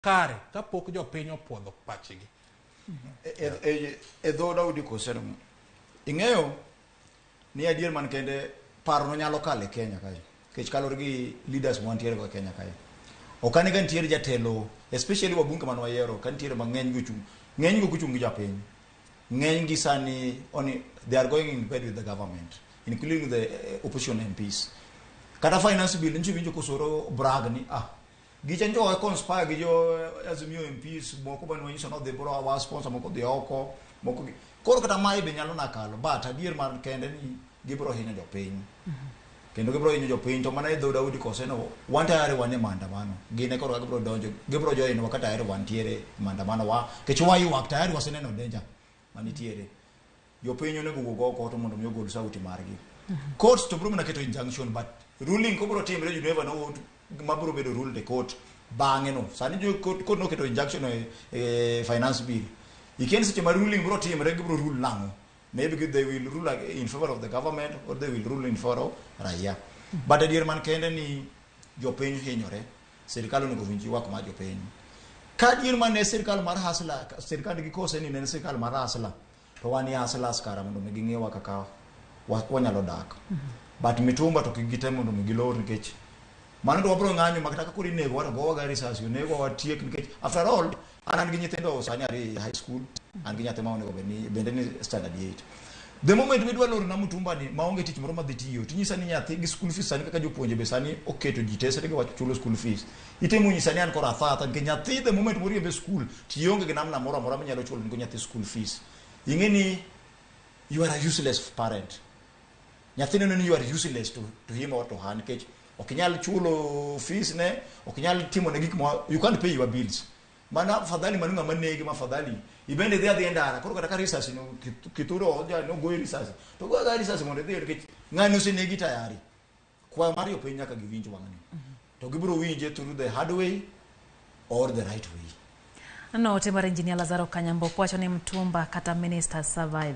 Kare kapok jopiny opuodho pachgi. E dho Daudi Koseno, ing'eyo ni adier man kende paro no nyalo kalo e Kenya kae, nikech kaluwore gi leaders mwantiere go e Kenya kae. Ok ane ka nitiere jatelo, especially wabunge mane wayiero, ka nitiere mang'eny gi ochung', ng'eny gi ok ochung' gi japiny. Ng'eny gi sani oni, they are going in bed with the government, including the opposition MPs. Kata finance bill nchi winjo kosoro brag ni ah gicha njo wa conspire gi jo Azimio MPs moko bane wanyiso no dhi bro wa sponsor moko dhi oko moko gi. Koro kata mae be nyalo nakalo, but adier mar kende ni gibro hinyo jopiny. Kendo gibro hinyo jopiny to mana e dho Daudi Koseno wan tayari wan e maandamano. Gin e koro gibro donjo, gibro join wa ka tayari wantiere e maandamano wa kech waywak tayari waseneno danger manitiere. Jopiny onego wuog oko to mondo mi ogol sauti margi. Court to bro mana keto injunction, but ruling kobro timre, you never know what mabro bedo ruled e court bang'e no. Sani jo court noketo injunction e finance bill. Ikia seche ma ruling bro timre, gibro rule nang'o? Maybe they will rule in favor of the government or they will rule in favor of raia. But adier man kende ni jopiny hinyore, sirikal onego winj ywak mar jopiny. Ka adier man ne sirikal mar hustler, sirikal nigi kose ni ne en sirikal mar hustler, to wan e hustlers kara mondo mi ging'iwa kaka wanyalo dak. But mitumba to kik gitem mondo mi gilor, nikech mano to wabro ng'anyo ma kata ka koro inego to gowa ga risasi, onego watiek, nikech after all an gi nyithindo sani ariyo e high school, an gi nyathi ma onego bed ni bende ni standard 8. The moment midwa loro na mtumba ni maonge tich moro madhi tiyo, tinyisa ni nyathi gi school fees sani kaka jopuonje be sani oketo ji tesre gi wach chulo school fees. Itemo nyisa ni an koro atho atha nikech nyathi the moment moriembe school tionge gi namna moro amora minyalo chulo go nyathi school fees. Ing'e ni you are a useless parent. Nyathi neno ni you are useless to him or to her, nikech ok inyal chulo fees ne, ok inyal timo ne gik mo, you can't pay your bills. Mana afadhali mano ng'ama negi, ma afadhali ibende idhi adhiya e ndara koro kata ka risasi no kituro ja no goyi risasi to goyo ga risasi mondo idhi, nikech ng'ani osenegi tayari. Kwayo mar jopiny nyaka giwinj wang'ni to gibiro winje through the hard way or the right way. Note mar Engineer Lazaro Kanyambo wacho ni mtumba kata minister survive.